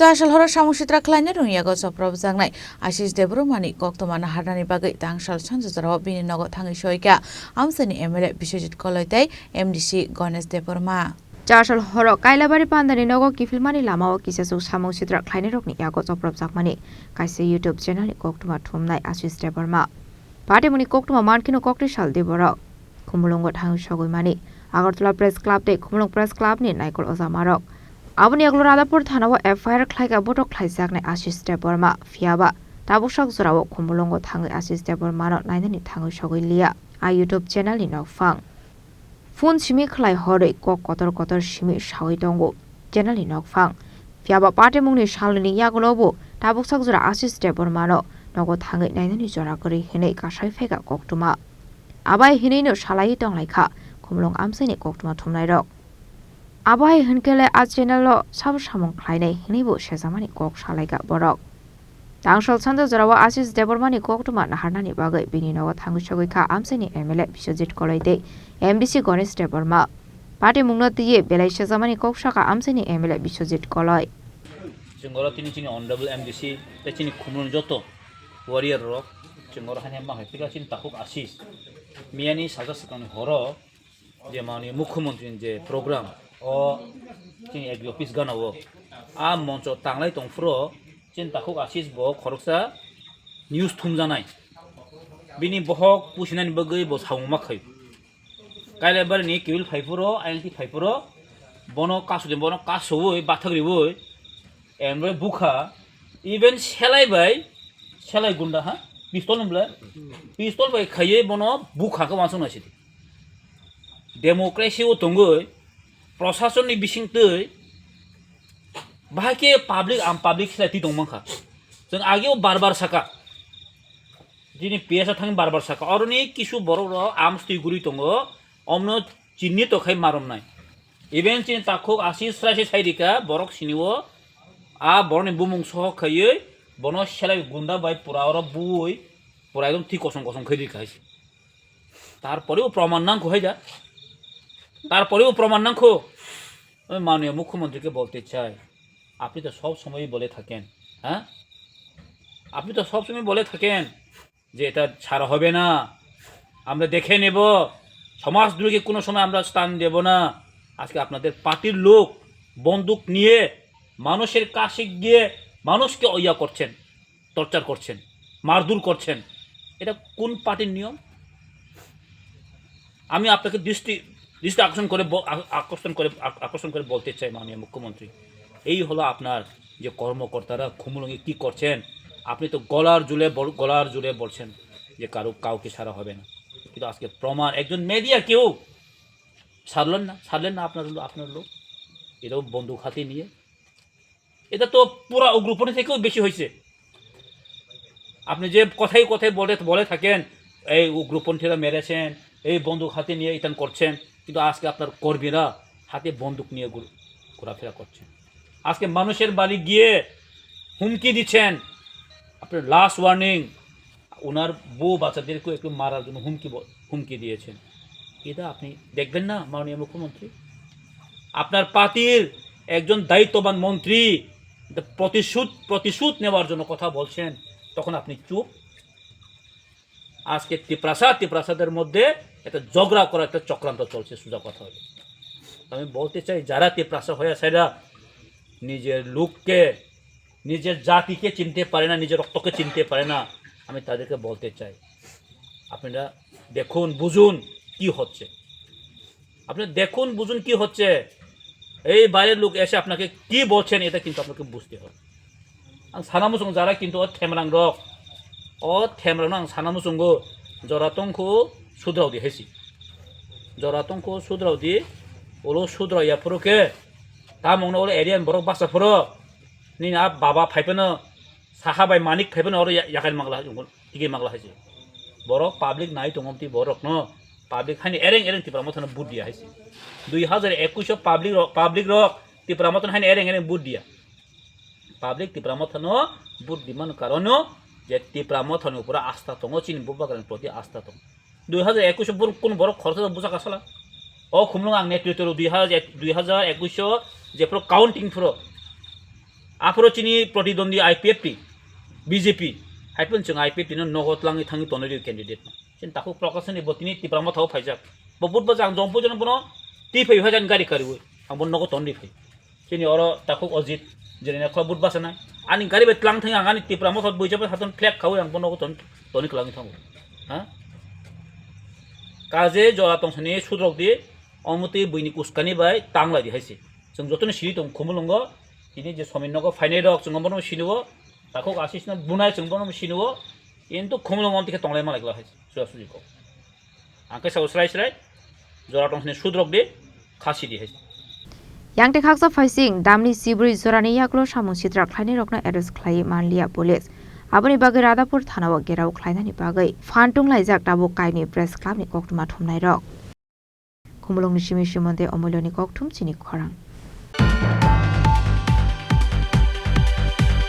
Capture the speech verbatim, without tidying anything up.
Chasal horo samung sitra khlaina rwngyago chopropjaknai Ashish Debbarmani koktwma naharnani bagwi tangsal sanjajorao bini nogo thangwi soikha amchaini M L A Biswajit Koloi tei M D C Ganesh Debbarma. Chasal horo Kailabari pandani nogo kiphilmani lamao kisachuk samung sitra khlainairokni yago chopropjakmani kaisa YouTube channelni koktwma thumnai Ashish Debbarma. Patimungni koktwma mankheno kokti sal di borok. Khumulwngo thangwi sogwi mani Agartala Press Club tei Khumulwng Press Clubni naikol ojamarok. Aboni yagulo Radhapur thanao F I R khlaikha botok khlaijaknai Ashish Debbarma. Phiyaba tabuksak jorao Khumulwngo thangwi Ashish Debbarmano nainani thangwi sogwi liya a YouTube channelni nokphang. Phone simi khlai horwi kok kotor kotor simi sawi tongo channelni nokphang. Phiyaba patimungni salnini yagulobo tabuksak jora Ashish Debbarmano nogo thangwi nainani jora kwrwi hinwi kasai phaikha koktwma. Abai hinwino salaiwi tonglaikha Khumulwng amchaini koktwma thumnairok. Abai hinkhe le a channel-o sabo samung khlainai hinwibo sejakmani kok salaikha borok. Tangsal sanja jorao Ashish Debbarmani koktwma naharnani bagwi bini nogo thangwi sogwi kha amchaini M L A Biswajit Koloi tei M D C Ganesh Debbarma. Patimungno twiwi belai sejakmani kok sakha amchaini M L A Biswajit Koloi. Chwng oro tini chini honorable M D C tei chini Khumulwng joto warrior rok chwng oro hani ma hai phika chini takhuk Ashish miyani sajak swkangni horo je mani mukhyamantri ni je program o chini A D C office gana o a moncho tanglai tongphuru chini takhuk Ashish bo khoroksa news thumjanai bini bohok pusinani bagwi bo samung ma khai. Kailabari ni kibil phaiphuru, I L T phaiphuru, bono kasudi, bono kasui, bathak riui, emre bukha, even selai bai, selai gunda ha, pistol nubla, pistol bai khaiye bono bukha khe wansuk naisidi. Democracy o tongoi, prosasonni bisingtwi, bahai khe public, am public selai twi tongmankha. Chwng ageo bar bar saka. Jini P S a thang bar bar saka, oroni kisu borok rok arms twi guri tongo, omno chinni to khai maromnai. Even chini takhuk Ashish srai se sai rika, borok sini o, a borokni bumung sohok khaiwi, bono selai gunda bai pura oro bui, pura ekdom thik kosom kosom khai rika hai se. Tarpore o proman nangkho hai da, tarpore o proman nangkho. আমি মাননীয় মুখ্যমন্ত্রীকে বলতে চাই, আপনি তো সব সময়ই বলে থাকেন, হ্যাঁ, আপনি তো সব সময় বলে থাকেন যে এটা ছাড়া হবে না, আমরা দেখে নেব, সমাজদ্রোহীকে কোনো সময় আমরা স্থান দেব না। আজকে আপনাদের পার্টির লোক বন্দুক নিয়ে মানুষের কাছে গিয়ে মানুষকে ইয়া করছেন, টর্চার করছেন, মারধর করছেন, এটা কোন পার্টির নিয়ম? আমি আপনাকে দৃষ্টি দৃষ্টি আকর্ষণ করে ব- আ- আকর্ষণ করে আক- আকর্ষণ করে বলতে চাই, মাননীয় মুখ্যমন্ত্রী, এই হলো আপনার যে কর্মকর্তারা খুমুলুঙে কি করছেন। আপনি তো গলার জুলে বল- গলার জুলে বলছেন যে কারো কাউকে ছাড়া হবে না, কিন্তু আজকে প্রমাণ, একজন মিডিয়া কেউ ছাড়লেন না, ছাড়লেন না আপনার লো- আপনার লোক, এটাও বন্দুক হাতে নিয়ে। এটা তো পুরা উগ্রপন্থী থেকেও বেশি হয়েছে। আপনি যে কথাই কথাই বলে বলে থাকেন, এই উগ্রপন্থীরা মেরেছেন, এই বন্দুক হাতে নিয়ে ইতান করছেন, কিন্তু আজকে আপনার কর্মীরা হাতে বন্দুক নিয়ে ঘুর- ঘোরাফেরা করছেন। আজকে মানুষের বাড়ি গিয়ে হুমকি দিচ্ছেন। আপনার লাস্ট ওয়ার্নিং, ওনার বউ বাচ্চাদেরকে একটু মারার জন্য হুমকি ব- হুমকি দিয়েছেন। এটা আপনি দেখবেন না, মাননীয় মুখ্যমন্ত্রী? আপনার পার্টির একজন দায়িত্ববান মন্ত্রী প্রতিশোধ প্রতিশোধ নেওয়ার জন্য কথা বলছেন, তখন আপনি চুপ। আজকে তিপ্রাসা তিপ্রাসাদের মধ্যে একটা ঝগড়া করার একটা চক্রান্ত চলছে, সোজা কথা হলো। আমি বলতে চাই, যারা তিপ্রাসা হয়ে সেরা নিজের লোককে, নিজের জাতিকে চিনতে পারে না, নিজের রক্তকে চিনতে পারে না, আমি তাদেরকে বলতে চাই, আপনারা দেখুন, বুঝুন কি হচ্ছে। আপনি দেখুন, বুঝুন কি হচ্ছে। এই বাইরের লোক এসে আপনাকে কি বলছেন, এটা কিন্তু আপনাকে বুঝতে হবে। Ang sana muchung jara kintu o themrang rok, o themrang no ang sana muchungo, jora tongkho sudrao di hai si. Jora tongkho sudrao di, ulo sudrao ya phuru khe, tamung no ulo area ni borok basa phuru, nini a baba phai phano, saha bai manik phai phano oro ya-, yakai mangla hai jungkon. Tigi magla hai se. Borok public nai tongom ti borok no. Public hani ereng ereng Tipra Motha no vote dia hai se. Dui hazar ekush o public rok, public rok Tipra Motha no hani ereng ereng vote dia. Public Tipra Motha no vote di man karon no je Tipra Motha no pura asta tongo, chini bubagra ni proti asta tongo. Dui hazar ekush o bor-, kun borok khoroksa busa kasala. O khumlung ang netritwo dui hazar, dui hazar ekush o je pro counting pro. Aphuru chini protidwandi I P F T, B J P, hai phano chwng I P F T no nogo tlangwi thangwi tonwi rw candidate no. Chini takhuk Prakash ni bo tini Tipra Motha o phaijak. Bo budba jang jompo jono bono twi phai phaijak gari kariwi. Ang bo nogo tonwi phai. Chini oro takhuk Ojit, jeni nakhla budba sana. Ani gari bai tlang thang ang ani Tipra Motha buija bai haton flag khawi ang bo nogo ton, toni kwlangwi thango. Ha? Kaje jora tongsani sudrok di, omotwi buini kuskani bai tanglai di hai se. Chwng jotono siri tong Khumulwngo, tini je Somin nogo phainai rok chwng bono sini o, takhuk Ashish no bunai chwng bono sini o, kintu Khumulwngo omtwi khe tonglai malai glak hai se, suya suji kok. Ang khe sao srai srai, jora tongsani sudrok di, khasi di hai se. Yang tei khaksa phaising damni sibri jorani yaklo samung sitra khlainai rokno arrest khlai manliya police. Aboni bagwi Radhapur thanao gerao khlainani bagwi phan tunglaijak tabuk kaini press club ni koktwma thumnai rok. Khumulwngni simi Simontwi Omoiloni kokthum chini khorang.